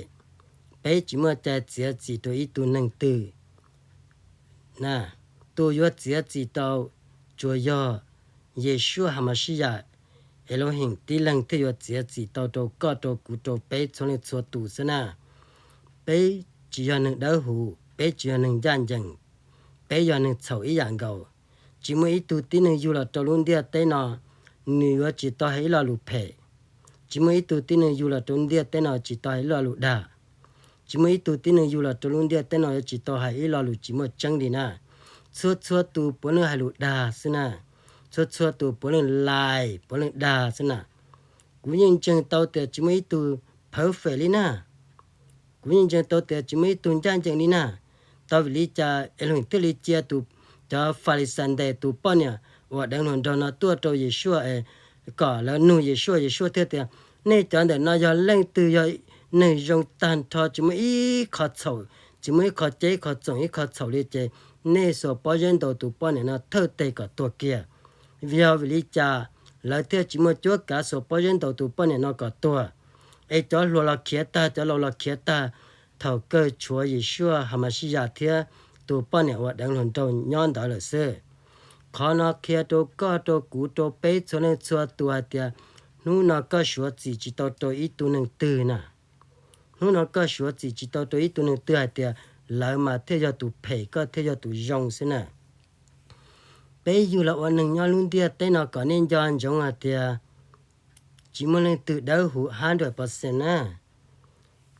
peb tsis muaj cai txiav txim rau ib tug neeg twg na. Tus yuav txiav txim tau tsuas yog Yeshua Hamashiach, Elohim tib leeg thiaj yuav txiav txim tau rau koj rau kuv rau peb txhua leej txhua tus xwb na. Peb tsis yog neeg dawb huv, peb tsis yog neeg ncaj ncees, peb yog neeg txhaum ib yam nkaus. Tsis muaj ib tug tib neeg yug los rau lub ntiaj teb no, nws yuav tsis tau hais ib lo lus phem. Tsis muaj ib tug tib neeg yug los rau lub ntiaj teb no tsis tau hais ib lo lus dag. Tsis muaj ib tug tib neeg yug los rau lub ntiaj teb no yuav tsis tau hais ib lo lus tsis muaj tseeb li na. Txhua txhua tus puav leej hais lus dag xwb na. Txhua txhua tus puav leej lais puav leej dag xwb na. Kuv yeej ntseeg tau tias tsis muaj ib tug perfect li na. Kuv yeej ntseeg tau tias tsis muaj ib tug ncaj ncees li na. Tau vim li cas Elohim thiaj li cia tus, cov Falixais ntes tus poj niam uas deev hluas nraug no tuaj rau Yeshua es kom lawv nug Yeshua, Yeshua thiaj tias, nej cov ntawm no yog leej twg yog neeg zoo tag nrho tsis muaj ib qho txhaum, tsis muaj ib qho ceb ib qho txoom ib qho txhaum li ces nej xuas pob zeb ntaus tus poj niam no thawj teg kom tuag kiag. Vim yog vim li cas lawv thiaj tsis muaj cuab kav xuas pob zeb ntaus tus poj niam no kom tuag? Es cov hluas los khiav tag, cov laus los khiav tag, thaum kawg tshuav Yeshua Hamashiach thiab tus poj niam uas deev hluas nraug nyob ntawd lawm xwb. Qhov no qhia rau koj, rau kuv, rau peb txhua leej txhua tus hais tias hnub no koj suav txim tsis tau rau ib tug neeg twg na. Hnub no koj suav txim tsis tau rau ib tug neeg twg hais tias lawv mas thiaj yog tus phem, koj thiaj yog tus zoo xwb na. Peb yug los ua neeg nyob lub ntiaj teb no kom nej nco ntsoov hais tias tsis muaj leej twg dawb huv hundred percent na.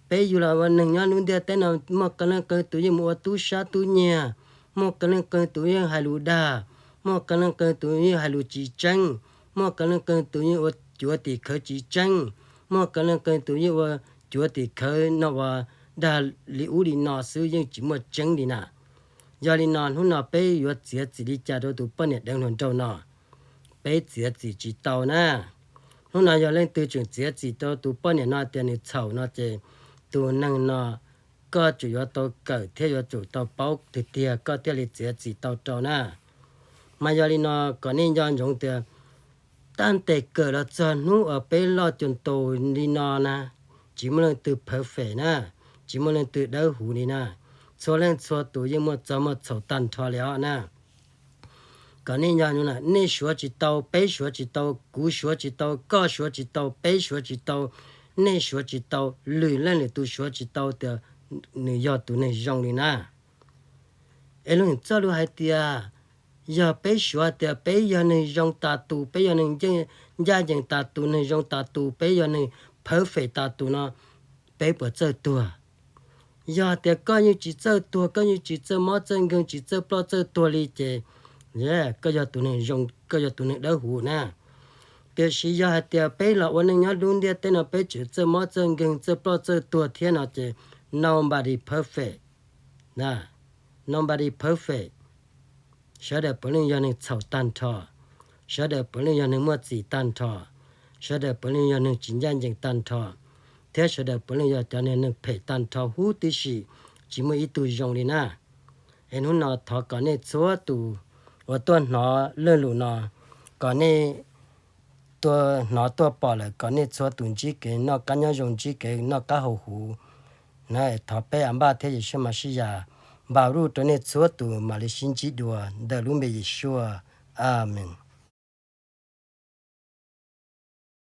Peb yug los ua neeg nyob lub ntiaj teb no muaj qee leej qee tus yeej mus ua tub sab tub nyiag, muaj qee leej qee tus yeej hais lus dag, muaj qee leej qee tus yeej hais lus tsis tseeb, muaj qee leej qee tus yeej ua cuav tim khawv tsis tseeb, muaj qee leej qee tus yeej ua cuav tim khawv no uas dag li ub li no xwb yeej tsis muaj tseeb li na. Yog li no hnub no peb yuav txiav txim li cas rau tus poj niam deev hluas nraug no? Peb txiav txim tsis tau na. Hnub no yog leej twg tseem txiav txim rau tus poj niam no tias nws txhaum no ces tus neeg no koj tsum yuav tau kawm thiab yuav tsum tau paub tiag tiag koj thiaj li txiav txim tau rau na. Mas yog li no kom nej nco ntsoov tias tab tes kawm los txog hnub uas peb loj cuag ntaus li no na, tsis muaj leej twg perfect na, tsis muaj leej twg dawb huv li na. Txhua leej txhua tus yeej muaj txog muaj txhaum tag nrho li os na. Kom nej nco, nej suav tsis tau, peb suav tsis tau, kuv suav tsis tau, koj suav tsis tau, peb suav tsis tau, nej suav tsis tau, lwm leej lwm tus suav tsis tau tias nws yog tus neeg zoo li na. Es lub txoj lus hais tias yog peb suav tias peb yog neeg zoo tas tus, peb yog neeg ncaj ncees tas tus, neeg zoo tas tus, peb yog neeg perfect tas tus no, peb puas txawj tuag? Yog tias koj yeej tsis txawj tuag, koj yeej tsis txawj mob txawj nkeeg, tsis txawj ploj txawj tuag li ces koj yog tus neeg zoo, koj yog tus neeg dawb huv na. Tiam sis yog hais tias peb los ua neej nyob lub ntiaj teb no peb tseem txawj mob txawj nkeeg, txawj ploj txawj tuag thiab no ces nobody perfect. Nobody perfect. Sawv daws puav leej yog neeg txhaum tag nrho, sawv daws puav leej yog neeg muaj txim tag nrho, sawv daws puav leej yog neeg tsis ncaj ncees tag nrho, thiab sawv daws puav leej yog cov neeg phem tag nrho huv tib si, tsis muaj ib tug zoo li na. Es hnub no thov kom nej txhua tus uas tuaj hnov lwm lus no, kom nej tuaj hnov tuaj pom lawm kom nej txhua tus ntsib kev noj qab nyob zoo, ntsib kev noj qab haus huv. Thov peb A npaj thiab Yeshua Mashiach npaj ruj rau nej txhua tus mam li sib ntsib dua ntawm lub npe Yeshua. Amees.